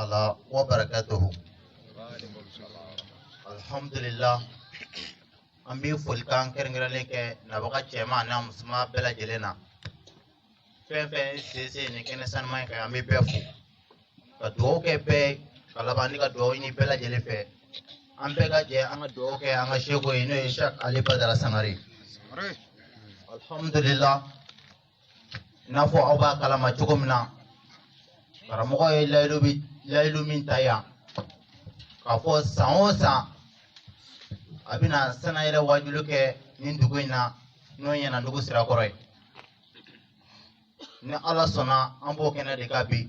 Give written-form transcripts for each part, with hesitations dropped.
ta'ala wa barakatuhu. Alhamdulillah, an bɛ folikan kɛrɛnkɛrɛnlen kɛ nabaga cɛman n'a musoman bɛɛ lajɛlen na. Fɛn fɛn sen se nin kɛnɛ sanuman in kan, an bɛ bɛɛ fo ka dugawu kɛ bɛɛ ye, ka laban ni ka dugawu ɲini bɛɛ lajɛlen fɛ. An bɛɛ ka jɛ an ka dugawu kɛ an ka seko ye, n'o ye Cheikh Ali Badara Sangare. Alhamdulillah, i n'a fɔ aw b'a kalama cogo min na, karamɔgɔ ye layidu min ta yan k'a fɔ san o san a bɛna sanayɛlɛ wajulu kɛ nin dugu in na, n'o ye Ɲanadugu Sirakɔrɔ ye. Ni Ala sɔnna, an b'o kɛnɛ de kan bi,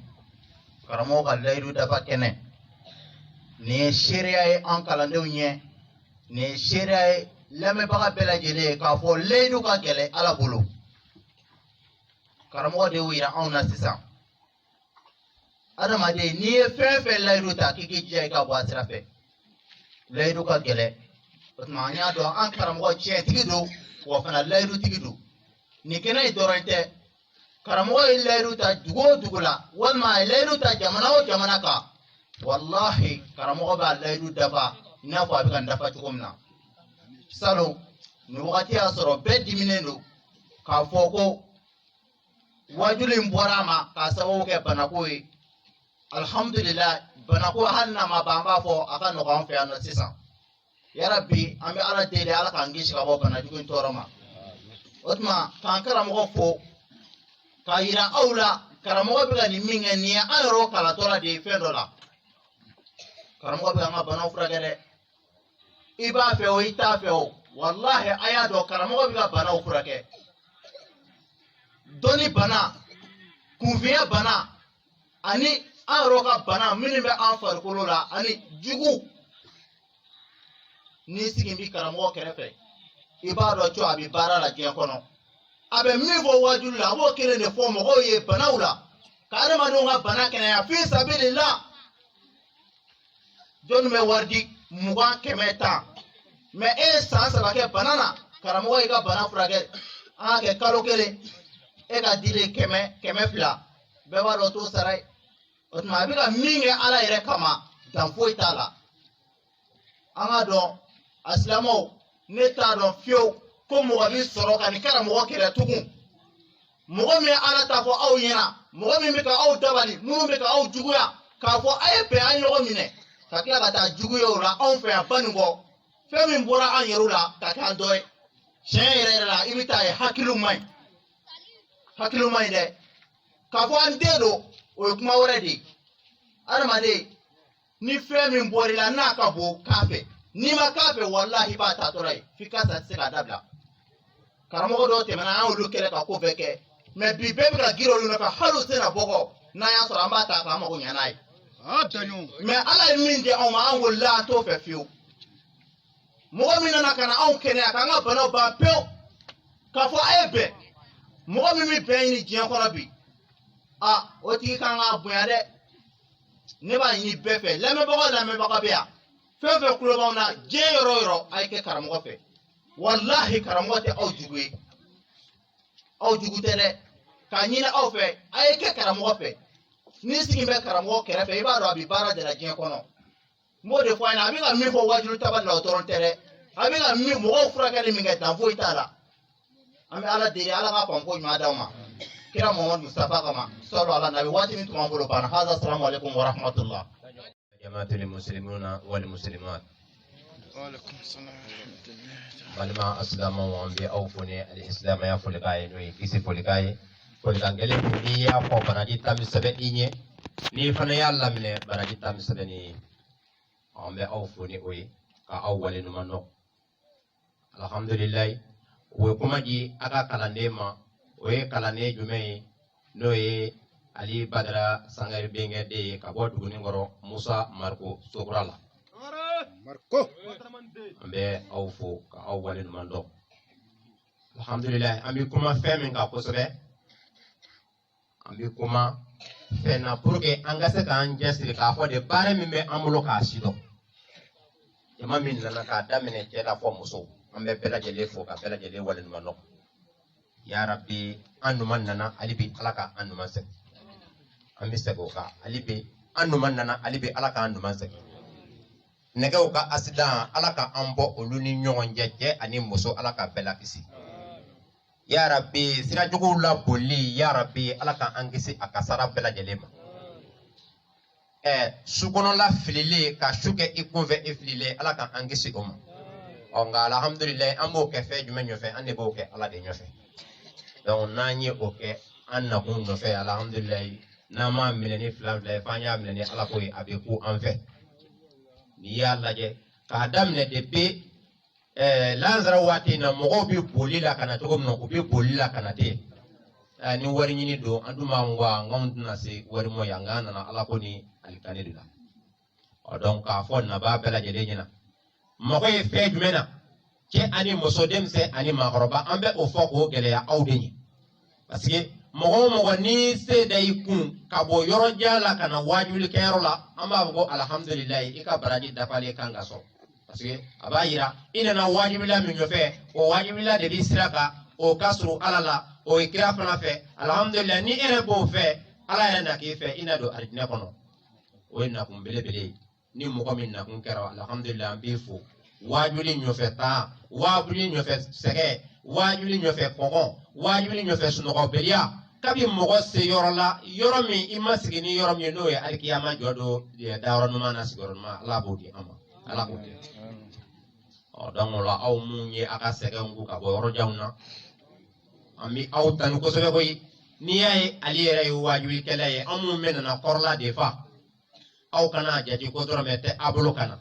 karamɔgɔ ka layidu dafa kɛnɛ. Nin ye seereya ye an kalandenw ɲɛ, nin ye seereya ye lamɛnbaga bɛɛ lajɛlen ye k'a fɔ layidu ka gɛlɛn Ala bolo. Karamɔgɔ de y'o yira anw na sisan. Adamaden, n'i ye fɛn fɛn layidu ta k'i k'i jija i ka bɔ a sira fɛ, layidu ka gɛlɛn. O tuma an y'a dɔn an karamɔgɔ tiɲɛtigi don, wa fana layidutigi don. Nin kɛnɛ in dɔrɔn tɛ, karamɔgɔ ye layidu ta dugu o dugu la, walima a ye layidu ta jamana o jamana kan, walahi karamɔgɔ b'a layidu dafa i n'a fɔ a bɛ ka dafa cogo min na. Salon nin wagati y'a sɔrɔ bɛɛ diminen don k'a fɔ ko wajulu in bɔra a ma k'a sababu kɛ banako ye. Alhamdulilayi, banako hali n'a ma ban, an b'a fɔ a ka nɔgɔn an fɛ yan nɔ sisan. Yarabi, an bɛ Ala deli, Ala k'an kisi ka bɔ bana jugu in tɔɔrɔ ma. O tuma k'an karamɔgɔ fo k'a yira aw la, karamɔgɔ bɛ ka nin min kɛ nin ye, an yɛrɛw kalantɔla de ye fɛn dɔ la. Karamɔgɔ bɛ an ka banaw furakɛ dɛ, i b'a fɛ o, i t'a fɛ o, walahi a y'a dɔn karamɔgɔ bɛ ka banaw furakɛ. Dɔnni bana, kunfinya bana, ani an yɛrɛw ka bana minnu bɛ an farikolo la, ani jugu. N'i sigi b'i karamɔgɔ kɛrɛfɛ, i b'a dɔn co a bɛ baara la diɲɛ kɔnɔ. A bɛ min fɔ wajulu la, a b'o kelen de fɔ mɔgɔw ye banaw la, ka adamadenw ka bana kɛnɛya fi sabilillah. Jɔnni bɛ wari di 20, 100, 10? Mɛ e ye san 3 kɛ bana na, karamɔgɔ y'i ka bana furakɛ, an ka kɛ kalo 1, e ka dilen 100, 200, bɛɛ b'a dɔn t'o sara ye. O tuma a bɛ ka min kɛ Ala yɛrɛ kama, dan foyi t'a la. An ka dɔn a silamɛw, ne t'a dɔn fiyewu ko mɔgɔ bɛ sɔrɔ ka nin karamɔgɔ kɛlɛ tugun. Mɔgɔ min ye Ala ta fɔ aw ɲɛna, mɔgɔ min bɛ ka aw dabali, minnu bɛ ka aw juguya k'a fɔ a ye bɛn, an ɲɔgɔn minɛ, ka tila ka taa juguya o la anw fɛ yan Banikɔ. Fɛn min bɔra an yɛrɛw la ka kɛ an dɔ ye, tiɲɛ yɛrɛ yɛrɛ la, i bɛ taa ye hakiliw man ɲi, hakiliw man ɲi dɛ. K'a fɔ an den don, o ye kuma wɛrɛ de ye. Adamaden, ni fɛn min bɔr'i la n'a ka bon k'a fɛ, n'i ma k'a fɛ, walahi i b'a taatɔla ye f'i ka sa, tɛ se k'a dabila. Karamɔgɔ dɔw tɛmɛna, an y'olu kɛlɛ ka ko bɛɛ kɛ, mɛ bi bɛɛ bɛ ka girin olu nɔfɛ, hali u tɛna bɔ kɔ. N'an y'a sɔrɔ, an b'a ta k'an mago ɲɛ n'a ye. Mɛ Ala ye min di anw ma, an wolola an t'o fɛ fiyewu. Mɔgɔ min nana ka na anw kɛnɛya, k'an ka banaw ban pewu, k'a fɔ a ye bɛn, mɔgɔ min bɛ bɛn ɲini diɲɛ kɔnɔ bi, a o tigi kan k'a bonya dɛ. Ne b'a ɲini bɛɛ fɛ, lamɛnbaga o lamɛnbaga bɛ yan, fɛn fɛn tulo b'anw na diɲɛ yɔrɔ o yɔrɔ, a ye kɛ karamɔgɔ fɛ. Walahi karamɔgɔ tɛ aw jugu ye, aw jugu tɛ dɛ. K'a ɲini aw fɛ, a ye kɛ karamɔgɔ fɛ. N'i sigi bɛ karamɔgɔ kɛrɛfɛ, i b'a dɔn a bɛ baara de la diɲɛ kɔnɔ. N b'o de fɔ a ɲɛna, a bɛ ka min fɔ wajulu tabali la, o dɔrɔn tɛ dɛ. A bɛ ka min mɔgɔw furakɛli min kɛ, dan foyi t'a la. An bɛ Ala deli, Ala k'a faamu ko ɲuman d'aw ma kira Muhamadu Mustafa kama, sɔlɔ ala nabi. Waati min tun b'an bolo banna. Haza, salamu alaikum wa rahmatullah. Jamaatul muslimuna wal muslimat. Balima asilamɛw, an bɛ aw fo ni alisilamɛya folikan ye, n'o ye kisi folikan ye. Folikan kelen min n'i y'a fɔ, baraji 10 bɛ sɛbɛn i ɲɛ. N'i fana y'a laminɛ, baraji 10 bɛ sɛbɛn i ye. An bɛ aw fo ni o ye ka aw waleɲuman dɔn. Alhamdulilayi, o ye kuma di a ka kalanden ma. O ye kalanden jumɛn ye? N'o ye Ali Badara Sangare bɛnkɛ den ye, ka bɔ Dugunikɔrɔ, Musa Mariko Sokura la. An bɛ aw fo ka aw waleɲuman dɔn. Alhamdulilayi, an bɛ kuma fɛn min kan kosɛbɛ, an bɛ kuma fɛn na pour que an ka se k'an cɛsiri k'a fɔ de baara min bɛ an bolo k'a si dɔn. Jama min nana k'a daminɛ cɛ la fɔ muso, an bɛ bɛɛ lajɛlen fo ka bɛɛ lajɛlen waleɲuman dɔn. Yarabi, an ɲuman nana, hali bi Ala ka an ɲuman segin. An bɛ segin o kan hali bi. An numan nana hali bi, Ala k'an numan segin. Nɛgɛw ka asidan, Ala ka an bɔ olu ni ɲɔgɔn cɛ, cɛ ani muso, Ala ka bɛɛ lakisi ya Rabbi. Sira juguw la boli ya Rabbi, Ala ka an kisi a kasara bɛɛ lajɛlen ma. Su kɔnɔla fililen, ka su kɛ i kunfɛ i fililen, Ala ka an kisi o ma. Ɔ nka alhamdulilayi, an b'o kɛ fɛn jumɛn ɲɔfɛ? An de b'o kɛ Ala de ɲɔfɛ. Donc n'an ye o kɛ an nakun nɔfɛ, alhamdulilayi, n'an m'a minɛ ni fila fila ye, f'an y'a minɛ ni Ala ko ye, a bɛ ku an fɛ. N'i y'a lajɛ k'a daminɛ depuis lansara waati in na, mɔgɔw bɛ boli la ka na cogo min na, u bɛ boli la ka na ten. Ni wari ɲini don, an dun b'an ko an k'anw tɛna se wari mɔ yan, nka an nana Ala ko ni alikani de la. Ɔ donc k'a fɔ nabaa bɛɛ lajɛlen ɲɛna, mɔgɔ ye fɛn jumɛn na, cɛ ani muso, denmisɛn ani maakɔrɔba, an bɛ o fɔ k'o gɛlɛya aw de ɲɛ, parce que mɔgɔ o mɔgɔ n'i se da i kun ka bɔ yɔrɔ jan la ka na waajulikɛyɔrɔ la, an b'a fɔ ko alihamudulilayi, i ka baraji dafalen kan ka sɔrɔ, parce que a b'a yira i nana wajibila min nɔfɛ, o wajibila de b'i sira kan, o ka surun Ala la, o ye kira fana fɛ. Alihamudulilayi, ni e yɛrɛ b'o fɛ, Ala yɛrɛ na k'i fɛ, i na don alijinɛ kɔnɔ. O ye nakun belebele ye. Ni mɔgɔ min nakun kɛra, alihamudulilayi, an b'i fo. Wajuli ɲɔfɛ taa, wajuli ɲɔfɛ sɛgɛ, wajuli ɲɔfɛ kɔngɔ, wajuli ɲɔfɛ sunɔgɔbaliya, kabi mɔgɔ se yɔrɔ la, yɔrɔ min i ma sigi ni yɔrɔ min ye, n'o ye alikiyama jɔ don dayɔrɔ ɲuman na, sigiyɔrɔ ɲuman, Ala b'o di an ma, Ala k'o di. Ɔ donc o la, aw mun ye a ka sɛgɛnw k'u ka bɔ yɔrɔ janw na, an bɛ aw tanu kosɛbɛ koyi. N'i y'a ye ale yɛrɛ ye wajulikɛla ye, an mun bɛ nana kɔrɔla de fa, aw kana jate ko dɔrɔmɛ tɛ a bolo ka na.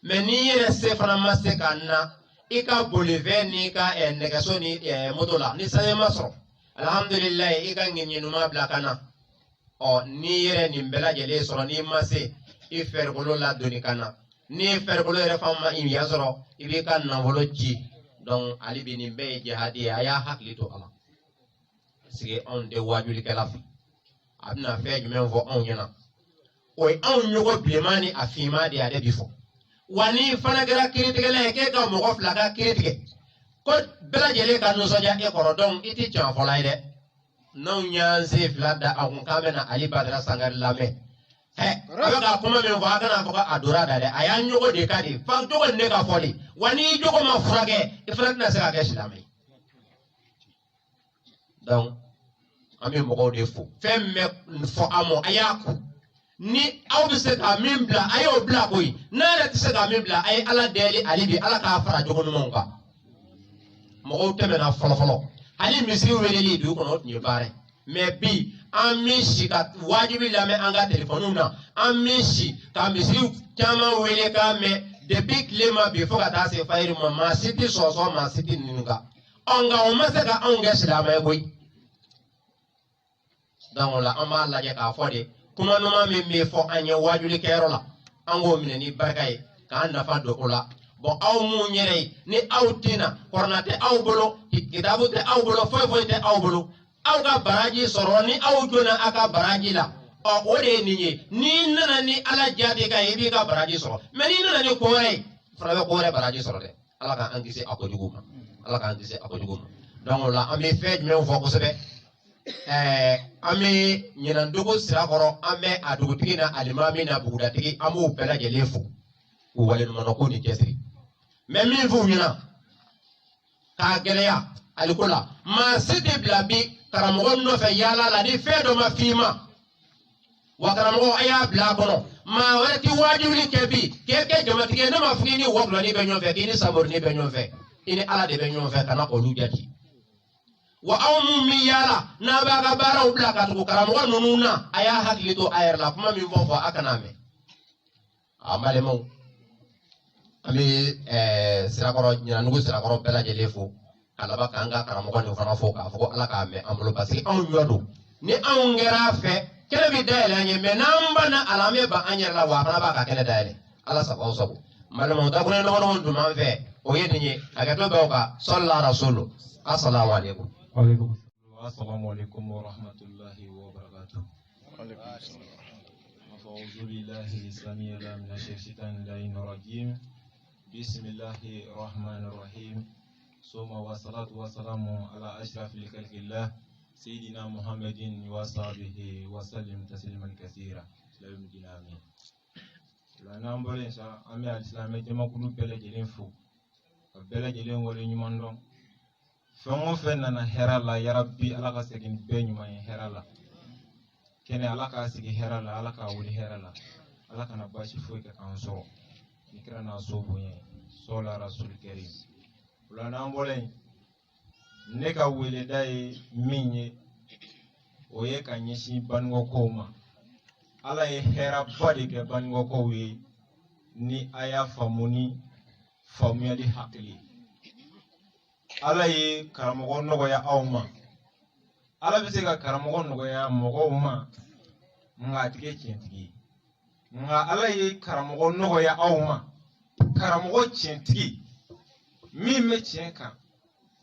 Mɛ n'i yɛrɛ se fana ma se ka na i ka bolifɛn n'i ka nɛgɛso ni moto la, ni sanɲɛ ma sɔrɔ, alihamudulilayi, i ka ŋɛɲɛ ɲuman bila ka na. Ɔ n'i yɛrɛ nin bɛɛ lajɛlen sɔrɔ, n'i ma se i farikolo ladonni ka na, n'i farikolo yɛrɛ fan ma yan sɔrɔ, i b'i ka nafolo ci. Donc hali bi nin bɛɛ ye jihadi ye, a y'a hakili to a la, parce que anw tɛ wajulikɛla fɛ. A bɛna fɛn jumɛn fɔ anw ɲɛna? O ye anw ɲɔgɔn bilenman ni a finman de ye, ale bi fɔ. Wa n'i fana kɛra kiiritigɛla ye k'e ka mɔgɔ fila ka kiiri tigɛ ko bɛɛ lajɛlen ka nisɔndiya e kɔrɔ, donc i ti tiɲɛ fɔla ye dɛ. N'anw y'an sen fila da a kun k'an bɛna Ali Badara Sangare lamɛn, a bɛ ka kuma min fɔ, a kana fɔ ko a donna da dɛ, a y'an ɲɔgɔn de ka di fa jogo nin de ka fɔ de. Wa n'i jogo ma furakɛ, i fana tɛna se ka kɛ silamɛ ye. Donc an bɛ mɔgɔw de fo. Fɛn min bɛ fɔ an ma, a y'a ku. Ni aw bɛ se ka min bila, a y'o bila koyi. N'a yɛrɛ tɛ se ka min bila, a ye Ala deli hali bi, Ala k'a fara jogo ɲumanw kan. Mɔgɔw tɛmɛna fɔlɔ fɔlɔ, hali misiri weleli dugu kɔnɔ, o tun ye baara ye. Mɛ bi an min si ka wajibi lamɛn an ka telefɔniw na, an min si ka misiri caman wele k'a mɛn depuis tile ma bi fo ka taa se fayiri ma, maa si tɛ sɔsɔ, maa si tɛ ɲininka. Ɔ nka o ma se ka anw kɛ silamɛ ye koyi. Donc o la, an b'a lajɛ k'a fɔ de, kuma ɲuman min bɛ fɔ an ye wajulikɛyɔrɔ la, an k'o minɛ ni barika ye k'an nafa don o la. Bɔn aw mun yɛrɛ ye ni aw tɛna kɔrɔna tɛ aw bolo, kitabu tɛ aw bolo, foyi foyi tɛ aw bolo, aw ka baraji sɔrɔ ni aw donna aw ka baraji la. Ɔ o de ye nin ye. N'i nana ni Ala jaabi ka ye, i b'i ka baraji sɔrɔ. Mɛ n'i nana ni ko wɛrɛ ye, fana bɛ ko wɛrɛ baraji sɔrɔ dɛ. Ala k'an kisi a kojugu ma, Ala k'an kisi a kojugu ma. Donc o la, an bɛ fɛn jumɛn fɔ kosɛbɛ? An bɛ ɲinandugu sira kɔrɔ, an bɛ a dugutigi na alimami na bugudatigi, an b'o bɛɛ lajɛlen fo k'u waleɲumandɔn k'u ni cɛsiri. Mɛ min f'u ɲɛna k'a gɛlɛya aliko la, maa si tɛ bila bi karamɔgɔ nɔfɛ yaala la ni fɛn dɔ ma f'i ma. Wa karamɔgɔ, a y'a bila a kɔnɔ, maa wɛrɛ ti wajuli kɛ bi k'e kɛ jamatigi ye. Ne ma fɔ k'i ni wɔkulɔni bɛ ɲɔgɔn fɛ, k'i ni samoroni bɛ ɲɔgɔn fɛ, i ni Ala de bɛ ɲɔgɔn fɛ, kana olu jate. Wa aw mun min yaala n'a b'a ka baaraw bila ka tugu karamɔgɔ ninnu na, a y'a hakili to a yɛrɛ la, kuma min fɔ fɔ a kana mɛn. An balimaw, an bɛ Sirakɔrɔ, Ɲananugu Sirakɔrɔ bɛɛ lajɛlen fo ka laban k'an ka karamɔgɔ nin fana fo k'a fɔ ko Ala k'a mɛn an bolo, parce que anw ɲɔ don. Ni anw kɛra a fɛ, kɛnɛ bɛ dayɛlɛ an ye. Mɛ n'an banna a la, an bɛ ban an yɛrɛ la, wa a fana b'a ka kɛnɛ dayɛlɛ. Ala sago aw sago. N balimaw, dakuruɲɛ damadɔ tun b'an fɛ, o ye nin ye. Hakɛto b'aw kan. Sɔlila rasulu. Asalamu aleykum. Aleykum assalamu alaikum wa rahmatullahi wa barakatuh. أعوذ بالله السميع العليم من الشيطان اللعين الرجيم. بسم الله الرحمن الرحيم. ثم والصلاة والسلام على أشرف خلق الله سيدنا محمد وصحبه وسلم تسليما كثيرا. ila yawmi din amin. O la n'an bɔra yen sa, an bɛ alisilamɛ jamakulu bɛɛ lajɛlen fo ka bɛɛ lajɛlen wale ɲuman dɔn. Fɛn o fɛn nana hɛrɛ la, yarabi Ala ka segin bɛɛ ɲuman ye hɛrɛ la. Kɛnɛ Ala k'a sigi hɛrɛ la, Ala k'a wuli hɛrɛ la, Ala kana baasi foyi kɛ k'an sɔrɔ. Ni kira n'a so bonya sɔla rasul karim. O la n'an bɔra yen, ne ka weleda ye min ye, o ye ka ɲɛsin Banikɔkaw ma. Ala ye hɛrɛba de kɛ Banikɔkaw ye ni a y'a faamu ni faamuyali hakili. Ala ye karamɔgɔ nɔgɔya aw ma. Ala bɛ se ka karamɔgɔ nɔgɔya mɔgɔw ma, nka a tɛ kɛ tiɲɛtigi ye. Nka Ala ye karamɔgɔ nɔgɔya aw ma, karamɔgɔ tiɲɛtigi min bɛ tiɲɛ kan.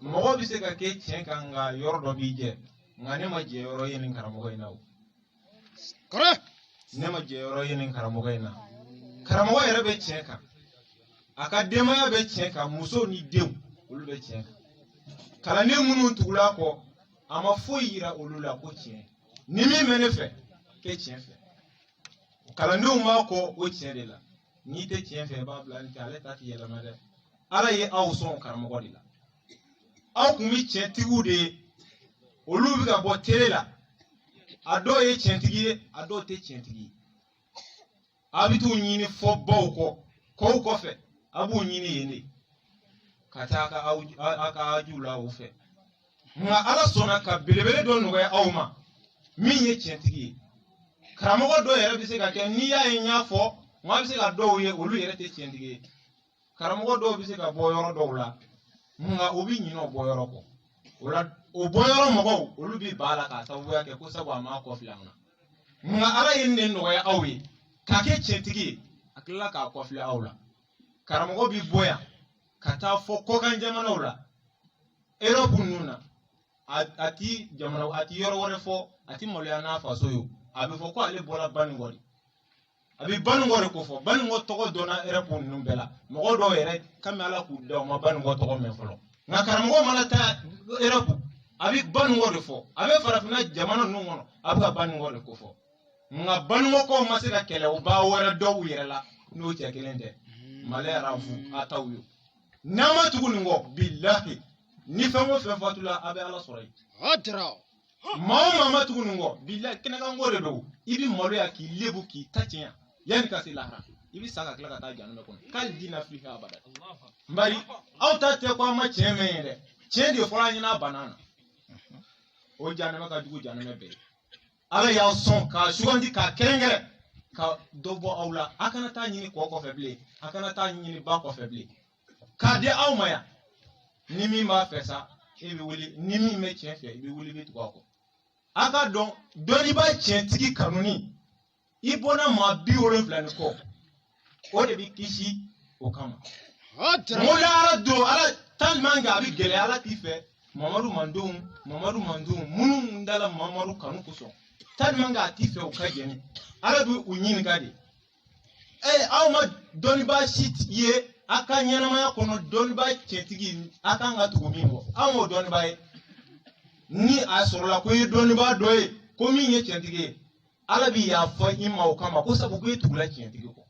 Mɔgɔ bɛ se ka kɛ tiɲɛ kan, nka yɔrɔ dɔ b'i jɛ. Nka ne ma jɛ yɔrɔ ye nin karamɔgɔ in na o. Ne ma jɛ yɔrɔ ye nin karamɔgɔ in na. Karamɔgɔ yɛrɛ bɛ tiɲɛ kan, a ka denbaya bɛ tiɲɛ kan, musow ni denw olu bɛ tiɲɛ kan. Kalanden minnu tugula kɔ, a ma foyi yira olu la ko tiɲɛ. Ni min bɛ ne fɛ, kɛ tiɲɛ fɛ. Kalandenw b'a kɔ o tiɲɛ de la. N'i tɛ tiɲɛ fɛ, i b'a bila nin tɛ, ale ta tɛ yɛlɛma dɛ. Ala ye aw sɔn karamɔgɔ de la. Aw kun bɛ tiɲɛtigiw de ye, olu bɛ ka bɔ tele la. A dɔw ye tiɲɛtigi ye, a dɔw tɛ tiɲɛtigi ye. A bɛ t'u ɲini fɔ baw kɔ, kɔw kɔfɛ, a b'u ɲini yen de ka taa a ka ajuw la o fɛ. Nka Ala sɔnna ka belebele dɔ nɔgɔya aw ma min ye tiɲɛtigi ye. Karamɔgɔ dɔw yɛrɛ bɛ se ka kɛ, n'i y'a ye n y'a fɔ, nka a bɛ se ka dɔw ye olu yɛrɛ tɛ tiɲɛtigi ye. Karamɔgɔ dɔw bɛ se ka bɔ yɔrɔ dɔw la, nka u bɛ ɲinɛ o bɔyɔrɔ kɔ. O la o bɔyɔrɔ mɔgɔw olu bɛ ba la k'a sababuya kɛ ko sabu a m'a kɔfilɛ an na. Nka Ala ye nin de nɔgɔya aw ye k'a kɛ tiɲɛtigi ye, a tilala k'a kɔfilɛ aw la. Karamɔgɔ bɛ bɔ yan ka taa fɔ kɔkan jamanaw la, Europe ninnu na, a ti jamana, a ti yɔrɔ wɛrɛ fɔ, a ti maloya n'a faso ye. A bɛ fɔ ko ale bɔra Banikɔ de. A bɛ Banikɔ de ko fɔ. Banikɔ tɔgɔ dɔnna Europe ninnu bɛɛ la. Mɔgɔ dɔw yɛrɛ kami Ala k'u da, u ma Banikɔ tɔgɔ mɛn fɔlɔ. Nka karamɔgɔ mana taa Europe, a bɛ Banikɔ de fɔ. A bɛ farafinna jamana ninnu kɔnɔ, a bɛ ka Banikɔ de ko fɔ. Nka Banikɔkaw ma se ka kɛlɛba wɛrɛ dɔw yɛrɛ la n'o cɛ kelen tɛ. Mali arafu a t'aw ye. N'an ma tugu nin kɔ, bilahi, ni fɛn o fɛn fatula, a bɛ Ala sɔrɔ yen. Maa o maa ma tugu nin kɔ, bilahi, kɛnɛkanko de don. I bɛ maloya k'i lebu k'i ta tiɲɛ yanni ka se lahara. I bɛ sa ka tila ka taa jahanama kɔnɔ. K'ale di na fili abada. Bari aw ta tɛ ko an ma tiɲɛ mɛn ye dɛ. Tiɲɛ de fɔra an ɲɛna a banna na. O jahanama ka jugu jahanama bɛɛ ye. Ala y'aw sɔn k'a sugandi k'a kɛrɛnkɛrɛn ka dɔ bɔ aw la. A kana taa ɲini kɔ kɔfɛ bilen, a kana taa ɲini ba kɔfɛ bilen. K'a di aw ma yan. Ni min b'a fɛ sa, e bɛ wuli. Ni min bɛ tiɲɛ fɛ, i bɛ wuli, i bɛ tugu a kɔ. A ka dɔn dɔnnibaa tiɲɛtigi kanuni, i bɔnna maa 70 ni kɔ, o de bɛ kisi o kama. N ko lahara don, Ala tellement que a bɛ gɛlɛya Ala t'i fɛ. Mamadu mandenw minnu dala Mamadu kanu kosɔn, tellement que a t'i fɛ u ka jɛni, Ala bɛ u ɲininka de. Aw ma dɔnnibaa si ye a ka ɲɛnamaya kɔnɔ, dɔnnibaa tiɲɛtigi a kan ka tugu min kɔ, aw m'o dɔnnibaa ye. Ni a sɔrɔla ko i ye dɔnnibaa dɔ ye ko min ye tiɲɛtigi ye, Ala bɛ yafa i ma o kama ko sabu ko e tugula tiɲɛtigi kɔ.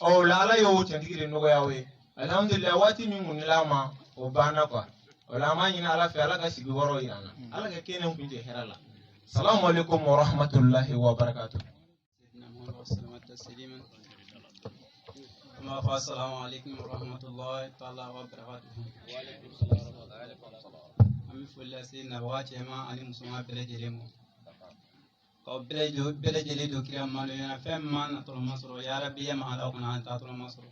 O la Ala y'o tiɲɛtigi de nɔgɔya aw ye. Alhamdulilayi, waati min kun dila an ma, o banna quoi. O la an b'a ɲini Ala fɛ, Ala ka sigi wɔɔrɔ yira an na. Ala ka kɛnɛ kun cɛ hɛrɛ la. Salamu alaikum wa rahmatulahi wa barakatuh. Assalamu alaikum wa rahmatullahi ta'ala wa barakatuh. An bɛ foli lase nabaga cɛman ani musoman bɛɛ lajɛlen ma. K'aw bɛɛ lajɛlen don kira maloya fɛn min ma natɔlɔ ma sɔrɔ, yarabi ya ma Ala kɔnɔ an taatɔlɔ ma sɔrɔ.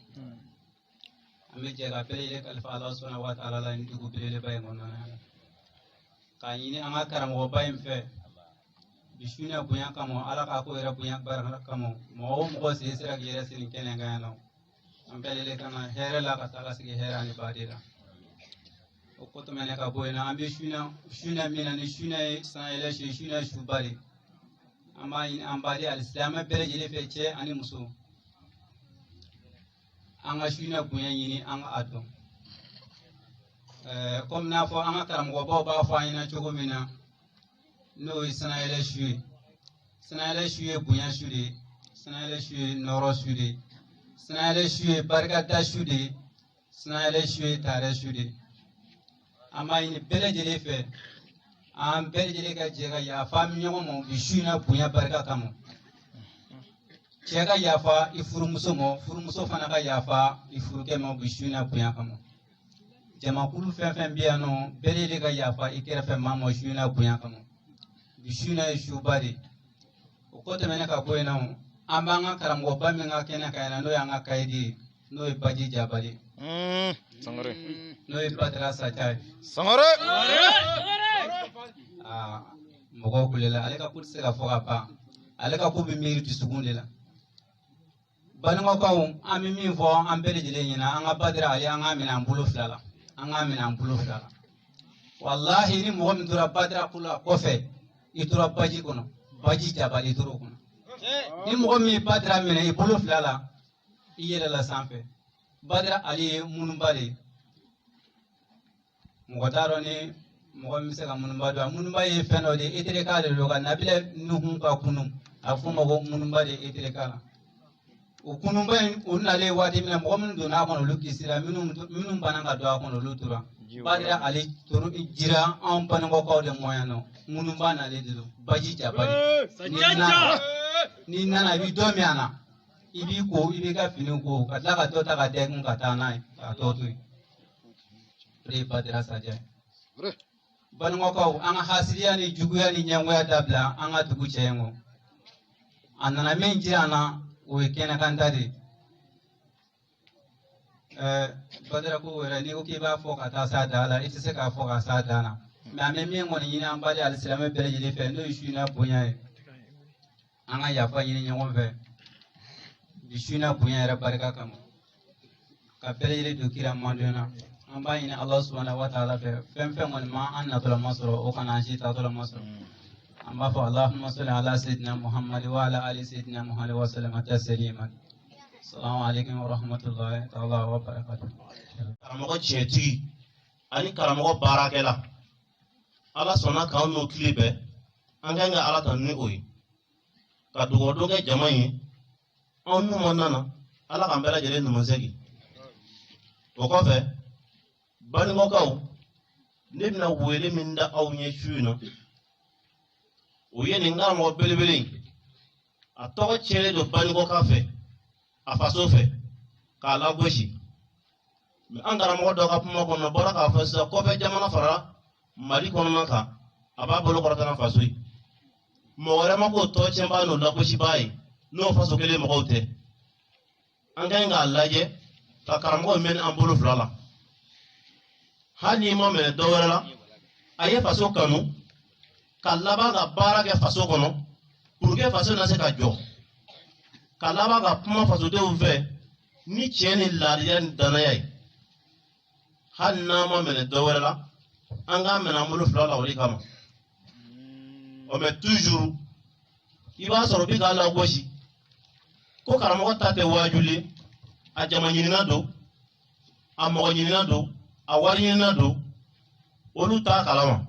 An bɛ jɛ ka bɛɛ lajɛlen kalifa Ala subhanahu wa ta'ala la nin dugu belebeleba in kɔnɔna na. K'a ɲini an ka karamɔgɔba in fɛ, bi su in bonya kama, Ala k'a ko yɛrɛ bonya barika kama, mɔgɔ o mɔgɔ sen sera k'i yɛrɛ siri kɛnɛ kan yan nɔ, an bɛɛ lajɛlen ka na hɛrɛ la ka taa ka sigi hɛrɛ ani baden la. O ko tɛmɛnen ka bɔ yen nɔ, an bɛ su in min na, ni su in ye sanyɛlɛ su ye, su in ye suba de ye. An b'a ɲini an baden alisilamɛ bɛɛ lajɛlen fɛ, cɛ ani muso, an ka su in bonya ɲini, an ka a dɔn. Komi n'a fɔ an ka karamɔgɔbaw b'a fɔ an ɲɛna cogo min na, n'o ye sanayɛlɛ su ye. Sanayɛlɛ su ye bonya su de ye, sanayɛlɛ su ye nɔɔrɔ su de ye, sanayɛlɛ su ye barikada su de ye, sanayɛlɛ su ye taarɛ su de ye. An b'a ɲini bɛɛ lajɛlen fɛ, an bɛɛ lajɛlen ka jɛ ka yafa ɲɔgɔn ma bi su in na bonya barika kama. Cɛ ka yafa i furumuso ma, furumuso fana ka yafa i furukɛ ma bi su in na bonya kama. Jamakulu fɛn fɛn bɛ yan nɔ, bɛɛ lajɛlen ka yafa i kɛrɛfɛ maa ma su in na bonya kama. Bi su in na ye suba de ye. O kɔ tɛmɛnen ka bɔ yen nɔ, an b'an ka karamɔgɔba min ka kɛnɛ kan yan nɔ, n'o y'an ka kayidi ye, n'o ye Baji Jabali. Sangare. N'o ye Badara Saja ye. Sangare. Aa, mɔgɔw kulela, ale ka ko tɛ se ka fɔ ka ban. Ale ka ko bɛ miiri dusukun de la. Balimakɛw, an bɛ min fɔ an bɛɛ lajɛlen ɲɛna, an ka Badara ale, an k'a minɛ an bolo fila la. An k'a minɛ an bolo fila la. Walahi, ni mɔgɔ min tora Badara ko la kɔfɛ, i tora baji kɔnɔ, Baji Jabali, i tor'o kɔnɔ. Ni mɔgɔ min ye Badara minɛ i bolo fila la, i yɛlɛla sanfɛ. Badara ale ye munuba de ye. Mɔgɔ t'a dɔn ni mɔgɔ min bɛ se ka munuba dɔn. Munuba ye fɛn dɔ de ye, etereka de don, ka Nabila Nuhu ka kunu, a bɛ f'o ma ko munuba de ye etereka la. O kununba in, o nalen waati min na, mɔgɔ minnu donna a kɔnɔ, olu kisira, minnu banna ka don a kɔnɔ, olu tora. Badara ale toro jira anw Banikɔkaw de mɔ yan nɔ. Munuba nalen de don, Baji Jabali. N'i nana, i bɛ dɔ min a na, i b'i ko, i b'i ka finiw ko, ka tila ka dɔ ta ka da i kun ka taa n'a ye, k'a tɔ to yen. O de ye Badara Saja ye. Banikɔkaw, an ka hasidiya ni juguya ni ɲɛngoya dabila, an ka dugu cɛ in kɔ. A nana min jira an na, o ye kɛnɛkanta de ye. Badara ko yɛrɛ, n'i ko k'i b'a fɔ ka taa s'a dan la, i tɛ se k'a fɔ ka s'a dan na. Mɛ an bɛ min kɔni ɲini an baden alisilamɛ bɛɛ lajɛlen fɛ, n'o ye su in na bonya ye, an ka yafa ɲini ɲɔgɔn fɛ bi su in na bonya yɛrɛ barika kama, ka bɛɛ lajɛlen don kira mandon na. An b'a ɲini Ala subahana wa taala fɛ, fɛn fɛn kɔni ma an natɔla ma sɔrɔ, o kana an si taatɔla ma sɔrɔ. An b'a fɔ Allahumma salli ala sayyidina Muhammad wa ala ali sayyidina Muhammad wa sallam tasliman. Assalamu alaikum wa rahmatullahi ta'ala wa barakatuh. Karamɔgɔ tiɲɛtigi ani karamɔgɔ baarakɛla, Ala sɔnna k'anw n'o tile bɛɛ, an kan ka Ala tanu ni o ye, ka dugawu don kɛ jama ye. Anw ɲuman nana, Ala k'an bɛɛ lajɛlen ɲuman segin. O kɔfɛ, Banikɔkaw, ne bɛna wele min da aw ɲɛ su in na, o ye nin karamɔgɔ belebele in, a tɔgɔ tiɲɛnen don Banikɔka fɛ, a faso fɛ, k'a lagosi. Mɛ an karamɔgɔ dɔ ka kuma kɔnɔ bɔra k'a fɔ sisan, kɔfɛ jamana fara Mali kɔnɔna kan, a b'a bolo kɔrɔta n'a faso ye. Mɔgɔ wɛrɛ ma k'o tɔ tiɲɛbaa n'o lagosibaa ye, n'o faso kelen mɔgɔw tɛ. An ka ɲi k'a lajɛ ka karamɔgɔ mɛn an bolo fila la. Hali n'i ma minɛ dɔ wɛrɛ la, a ye faso kanu ka laban ka baara kɛ faso kɔnɔ pour que faso na se ka jɔ, ka laban ka kuma fasodenw fɛ ni tiɲɛ ni laadiriya ni danaya ye. Hali n'an ma minɛ dɔ wɛrɛ la, an k'a minɛ an bolo fila la, o de kama. O mɛ toujours i b'a sɔrɔ bi k'a lagosi ko karamɔgɔ ta tɛ waajuli ye, a jama ɲinina don, a mɔgɔ ɲinina don, a wari ɲinina don, olu t'a kalama.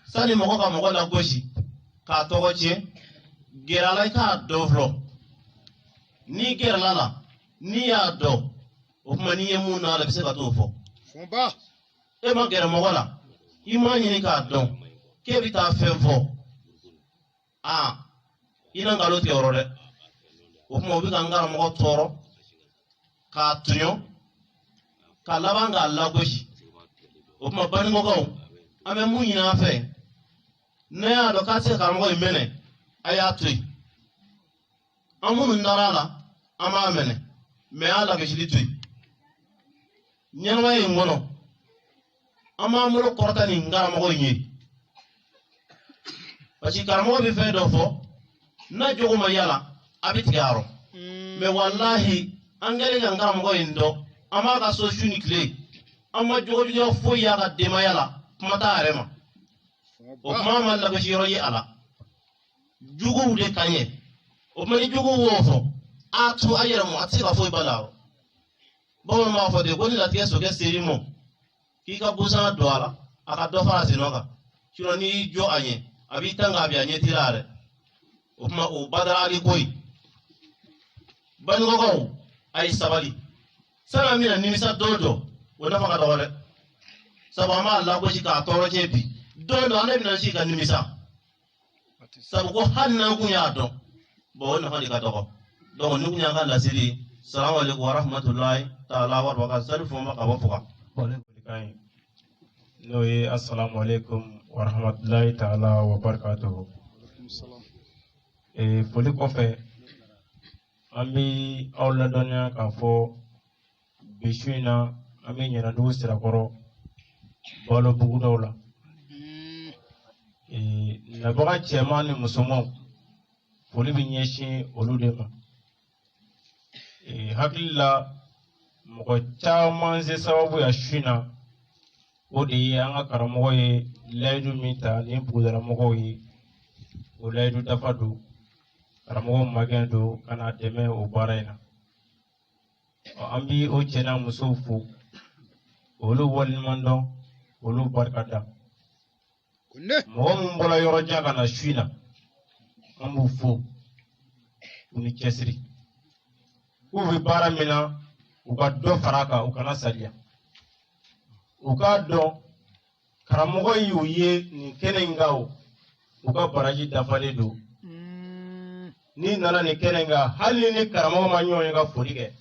Sani mɔgɔ ka mɔgɔ lagosi k'a tɔgɔ tiɲɛ, gɛrɛ a la i k'a dɔn fɔlɔ. N'i gɛrɛla la, n'i y'a dɔn, o tuma n'i ye mun n'a la, i bɛ se ka t'o fɔ. E ma gɛrɛ mɔgɔ la, i m'a ɲini k'a dɔn k'e bɛ taa fɛn fɔ, aa, i na nkalon tigɛ yɔrɔ dɛ. O tuma u bɛ ka n karamɔgɔ tɔɔrɔ k'a tɔɲɔ ka laban k'a lagosi. O tuma Banikɔkaw, an bɛ mun ɲini an fɛ, n'a y'a dɔn k'a tɛ se karamɔgɔ in minɛ, a y'a to yen. An minnu dara a la, an b'a minɛ, mɛ a y'a lagosili to yen. Ɲɛnamaya in kɔnɔ, an b'an bolo kɔrɔta nin karamɔgɔ in ye, parce que karamɔgɔ bɛ fɛn dɔ fɔ n'a jogo ma yala, a bɛ tigɛ a rɔ. Mɛ walahi, an kɛlen ka karamɔgɔ in dɔn, an b'a ka so su ni tile, an ma jogojuguya foyi y'a ka denbaya la, kuma t'a yɛrɛ ma. O kuma ma lagosi yɔrɔ ye a la, juguw de ka ɲɛ. O tuma ni juguw y'o fɔ, a to a yɛrɛ mɔ, a tɛ se ka foyi ba la. Bamananw b'a fɔ ten ko ni latigɛ sokɛ ser'i mɔ, k'i ka busan don a la, a ka dɔ fara a sennɔ kan. Sinon n'i y'i jɔ a ɲɛ, a b'i tan k'a bin, a ɲɛ t'i la yɛrɛ. O tuma o badara ko ye. Banikɔkaw, a ye sabali, sani an bɛna nimisa don dɔ, o nafa ka dɔgɔ dɛ, sabu an b'a lagosi k'a tɔɔrɔ tiɲɛ bi. Don dɔ an de bɛna sigi ka nimisa, sabu ko hali n'an kun y'a dɔn, bon, o nafa de ka dɔgɔ. Donc ni kun y'an ka laseli ye. Salamu aleykum wa rahmatulahi taala wa barakatu. Sali fɔma ka bɔ Fuga. N'o ye assalamu alaikum wa rahmatulahi taala wa barakatuhu. Foli kɔfɛ, an bɛ aw ladɔnniya k'a fɔ bi su in na, an bɛ Ɲanadugu Sirakɔrɔ balo bugudaw la. Nabaga cɛman ni musomanw, foli bɛ ɲɛsin olu de ma. Hakili la, mɔgɔ caman se sababu ya su in na, o de ye an ka karamɔgɔ ye layidu min ta ni bugudalamɔgɔw ye, o layidu dafa don. Karamɔgɔ magɛn don ka n'a dɛmɛ o baara in na. An bi o cɛ n'a musow fo, olu waleɲuman dɔn, olu barika da. Mɔgɔ min bɔra yɔrɔ jan ka na su in na, an b'u fo u ni cɛsiri. K'u bɛ baara min na, u ka dɔ fara a kan, u kana saliya. U k'a dɔn karamɔgɔ y'u ye nin kɛnɛ in kan, o u ka baraji dafalen don. N'i nana nin kɛnɛ in kan, hali ni karamɔgɔ ma ɲɔgɔn ye ka foli kɛ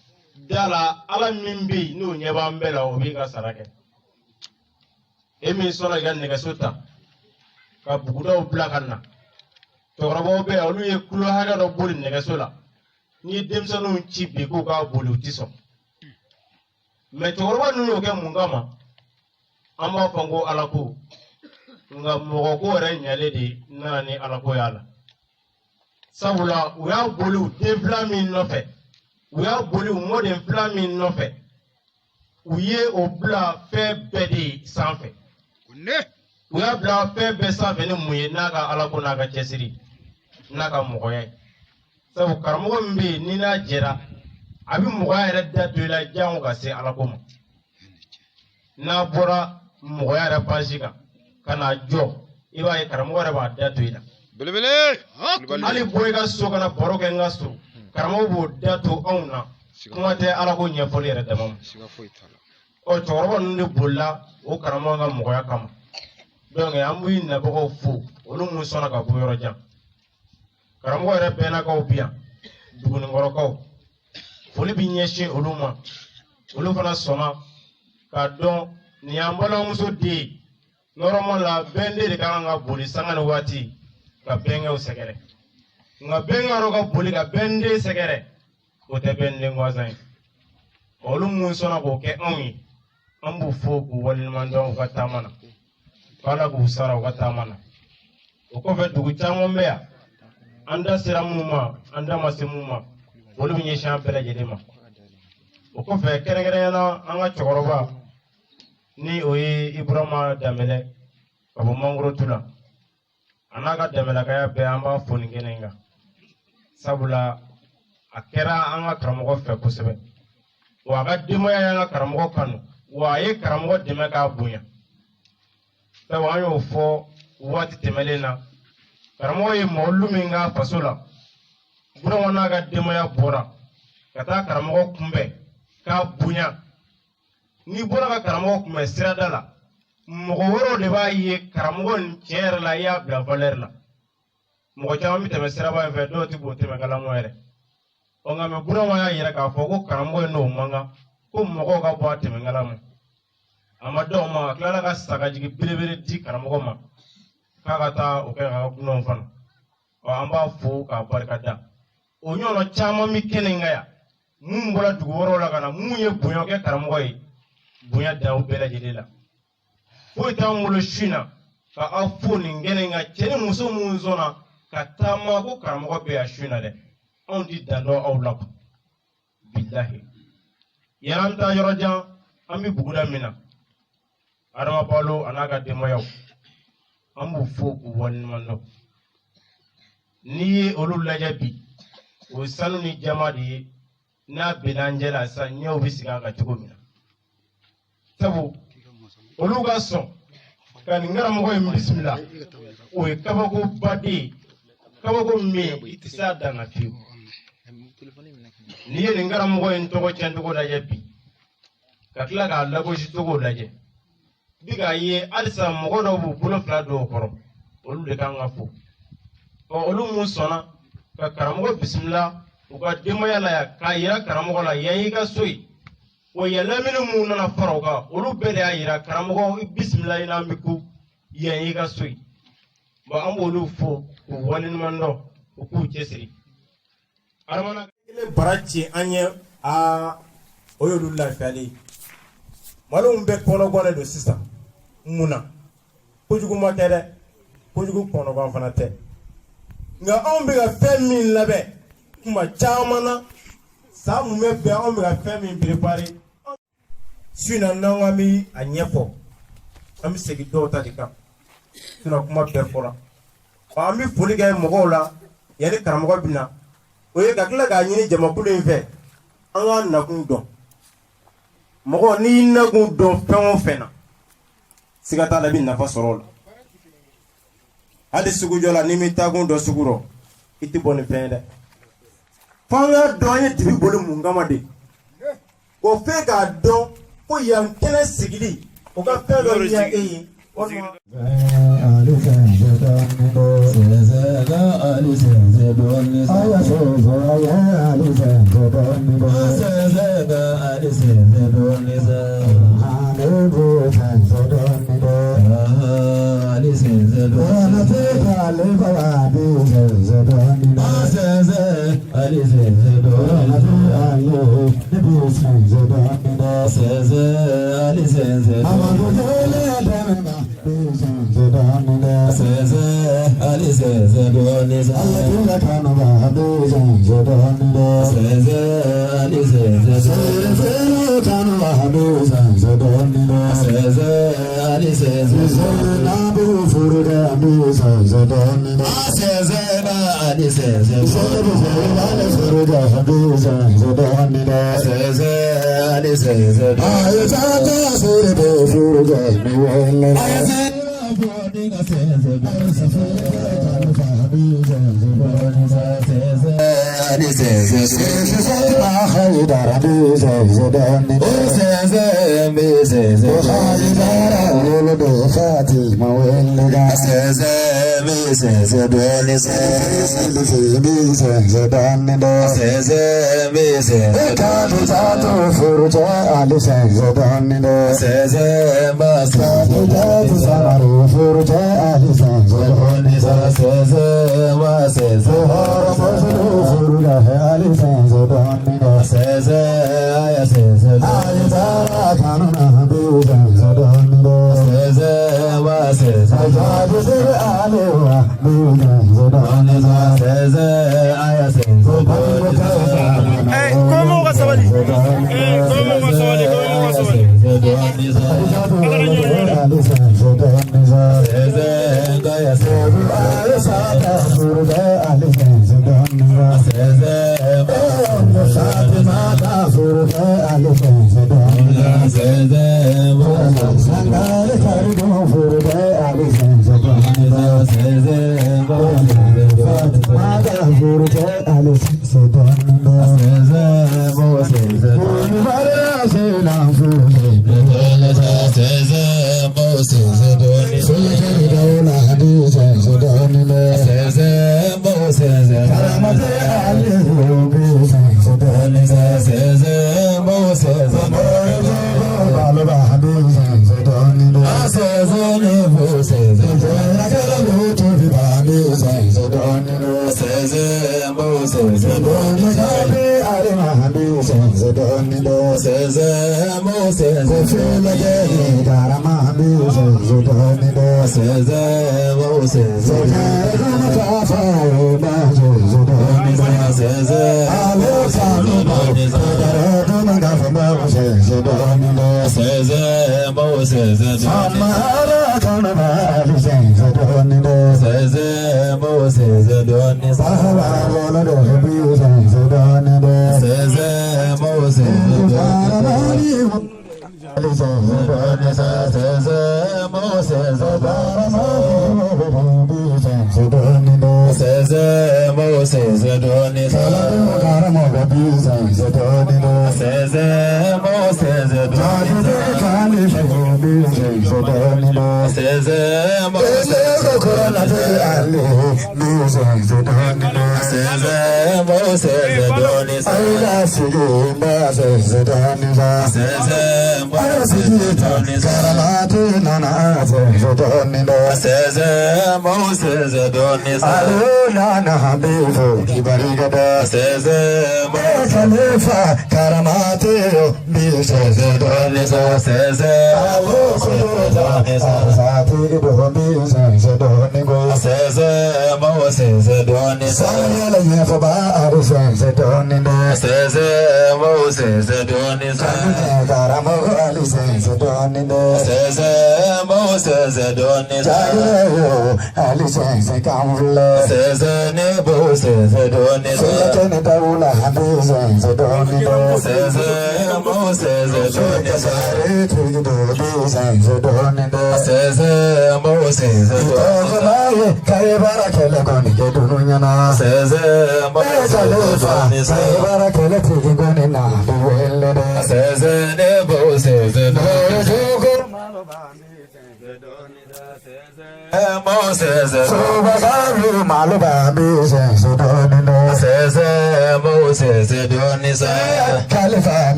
da la, Ala min bɛ yen n'o ɲɛ b'an bɛɛ la, o b'i ka sara kɛ. E min sɔnna k'i ka nɛgɛso ta ka bugudaw bila ka na, cɛkɔrɔbaw bɛ yan, olu ye kulo hakɛ dɔ boli nɛgɛso la. N'i ye denmisɛnninw ci bi k'u k'a boli, u ti sɔn. Mɛ cɛkɔrɔba ninnu y'o kɛ mun kama? An b'a fɔ ko Ala ko, nka mɔgɔ ko yɛrɛ ɲalen de nana ni Ala ko y'a la, sabula u y'a boli u den fila min nɔfɛ, u y'a boli u mɔden fila min nɔfɛ, u ye o bila fɛn bɛɛ de sanfɛ. U y'a bila fɛn bɛɛ sanfɛ ni mun ye? N'a ka Ala ko, n'a ka cɛsiri, n'a ka mɔgɔya ye. Sabu karamɔgɔ min bɛ yen ni n'a jɛra, a bɛ mɔgɔya yɛrɛ da to i la jango ka se Ala ko ma. N'a bɔra mɔgɔya yɛrɛ page kan ka n'a jɔ, i b'a ye karamɔgɔ yɛrɛ b'a da to i la. Belebele. Hali bɔ i ka so ka na baro kɛ n ka so, karamɔgɔ b'o da to anw na. Kuma tɛ Ala ko ɲɛfɔli yɛrɛ dama ma. Ɔ, cɛkɔrɔba ninnu de bolila o karamɔgɔ ka mɔgɔya kama. Donc an b'i nabagaw fo, olu mun sɔnna ka bɔ yɔrɔ jan. Karamɔgɔ yɛrɛ bɛnnakaw bi yan, Dugunikɔrɔkaw, foli bɛ ɲɛsin olu ma. Olu fana sɔnna k'a dɔn nin y'an balimamuso den ye. Normalement la, bɛnden de ka kan ka boli sanga ni waati ka bɛnkɛw sɛgɛrɛ, nka bɛnkɛ yɛrɛ ka boli ka bɛnden sɛgɛrɛ, o tɛ bɛnden gansan ye. Olu mun sɔnna k'o kɛ anw ye, an b'u fo k'u waleɲuman dɔn u ka taama na, k'Ala k'u sara u ka taama na. O kɔfɛ, dugu caman bɛ yan, an da sera minnu ma, an da ma se minnu ma, olu bɛ ɲɛsin an bɛɛ lajɛlen ma. O kɔfɛ, kɛrɛnkɛrɛnnenya la, an ka cɛkɔrɔba ni o ye Iburama Danbɛlɛ ka bɔ Mangorotu la, a n'a ka danbɛlakaya bɛɛ, an b'a fo nin kɛnɛ in kan, sabula a kɛra an ka karamɔgɔ fɛ kosɛbɛ, wa a ka denbaya y'an ka karamɔgɔ kanu, wa a ye karamɔgɔ dɛmɛ k'a bonya. Sabu an y'o fɔ waati tɛmɛnen na, karamɔgɔ ye mɔlu min k'a faso la, Burama n'a ka denbaya bɔra ka taa karamɔgɔ kunbɛn k'a bonya. N'i bɔra ka karamɔgɔ kunbɛn sirada la, mɔgɔ wɛrɛw de b'a ye karamɔgɔ nin tiɲɛ yɛrɛ la, i y'a bila valeur la. Mɔgɔ caman bɛ tɛmɛ siraba in fɛ, dɔw tɛ b'o tɛmɛ kalama yɛrɛ. Ɔ, nka mɛ Burama y'a yira k'a fɔ ko karamɔgɔ in n'o man kan ko mɔgɔw ka bɔ a tɛmɛ kalama. A ma dɔw ma, a tilala ka sagajigi belebele di karamɔgɔ ma k'a ka taa o kɛ k'a ka dunanw fana. Ɔ, an b'a fo k'a barika da. O ɲɔgɔnna caman bɛ kɛnɛ in kan yan, mun bɔra dugu wɛrɛw la ka na, mun ye bonya kɛ karamɔgɔ ye, bonya dan u bɛɛ lajɛlen la. Foyi t'an bolo su in na ka aw fo nin kɛnɛ in kan. Cɛ ni muso mun sɔnna ka taama ko karamɔgɔ bɛ yan su in na dɛ, anw ti dan dɔn aw la bilahi. Yɛrɛ an bɛ taa yɔrɔ jan, an bɛ buguda min na, Adama Balo a n'a ka denbayaw, an b'u fo k'u waleɲuman dɔn. N'i ye olu lajɛ bi, o ye sanu ni jama de ye. N'a bɛnna an cɛ la sisan, ɲɛw bɛ sigi a kan cogo min na, sabu olu ka sɔn ka nin karamɔgɔ in bisimila, o ye kabakoba de ye. Kabako min bɛ yen, i tɛ se a dan na fiyewu. N'i ye nin karamɔgɔ in tɔgɔ tiɲɛ cogo lajɛ bi, ka tila k'a lagosi cogo lajɛ, bi k'a ye halisa mɔgɔ dɔw b'u bolo fila don o kɔrɔ, olu de kan ka fo. Ɔ, olu mun sɔnna ka karamɔgɔ bisimila u ka denbaya la yan, k'a yira karamɔgɔ la yan y'i ka so ye. Wa yan lamini mun nana fara o kan, olu bɛɛ de y'a yira karamɔgɔ i bisimila i n'an bɛ ko yan y'i ka so ye. Bon, an b'olu fo k'u waleɲuman dɔn, u k'u cɛsiri. Adamana kelen bara ci an ye, aa, o y'olu lafiyalen ye. Maliw bɛɛ kɔnɔgɔnnen don sisan. Mun na? Kojugu ma kɛ dɛ, kojugu kɔnɔgɔn fana tɛ, nka anw bɛ ka fɛn min labɛn kuma caman na, san mun bɛ bɛn, anw bɛ ka fɛn min préparer su in na, n'an ko an bɛ a ɲɛfɔ, an bɛ segin dɔw ta de kan. Sinon kuma bɛɛ fɔra. An bɛ foli kɛ mɔgɔw la yanni karamɔgɔ bɛ na. O ye ka tila k'a ɲini jamakulu in fɛ, an k'an nakun dɔn. Mɔgɔ n'i y'i nakun dɔn fɛn o fɛn na, siga t'a la, i bɛ nafa sɔrɔ o la. Hali sugujɔ la, n'i m'i taakun dɔn sugu rɔ, i tɛ bɔ ni fɛn ye dɛ. F'an k'a dɔn an ye dibi boli mun kama de. O fɛn k'a dɔn ko yan kɛnɛ sigili, o ka fɛn dɔ ɲɛ e ye. Walima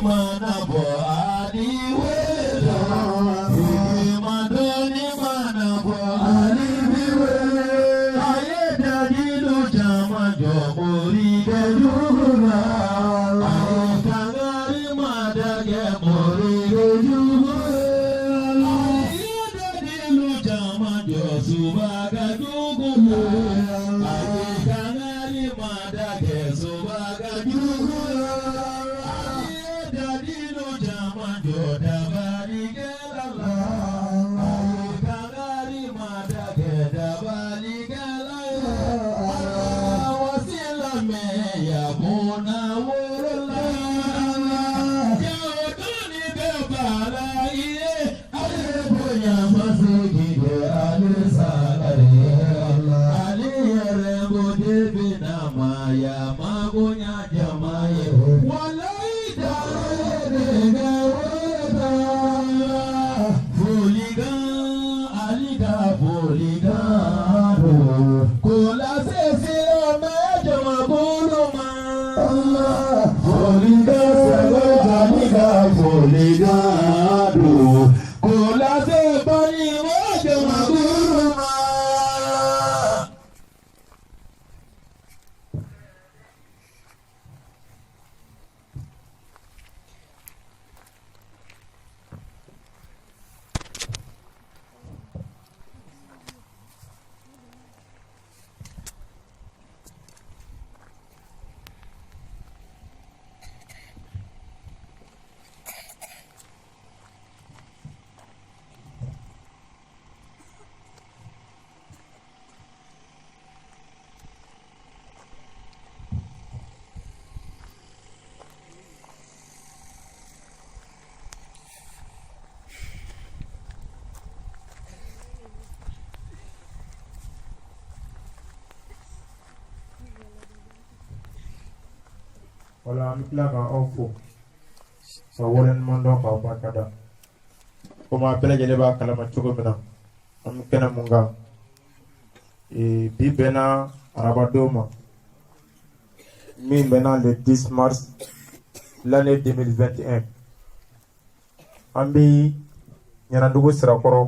Mana bo ali. Wala an bɛ tila ka aw fo ka waleɲuman dɔn k'aw barika da komi a bɛɛ lajɛlen b'a kalama cogo min na an bɛ kɛnɛ mun kan bi bɛnna arabadon ma min bɛnna le 10 mars l'année 2021 an bɛ ɲanadugu sirakɔrɔ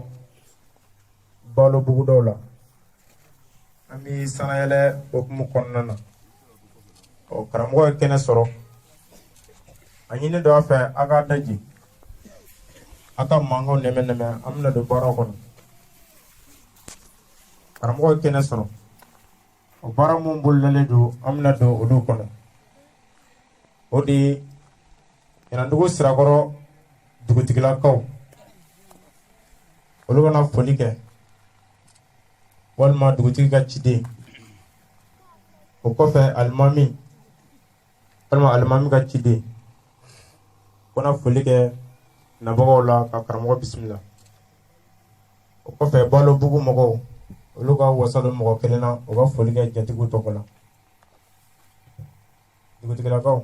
balo bugudaw la an bɛ sanayɛlɛ hokumu kɔnɔna na ɔ karamɔgɔ ye kɛnɛ sɔrɔ a ɲini don a fɛ a k'a daji a ka mankanw nɛmɛ nɛmɛ an bɛna don baara kɔnɔ karamɔgɔ ye kɛnɛ sɔrɔ o baara mun bolodalen don an bɛna don olu kɔnɔ o de ye ɲanadugu sirakɔrɔ dugutigilakaw olu bɛna foli kɛ walima dugutigi ka ciden o kɔfɛ alimami walima alimami ka ciden o na foli kɛ nabagaw la ka karamɔgɔ bisimila o kɔfɛ balobugu mɔgɔw olu ka wasa don mɔgɔ kelen na o ka foli kɛ jatigiw tɔgɔ la dugutigilakaw.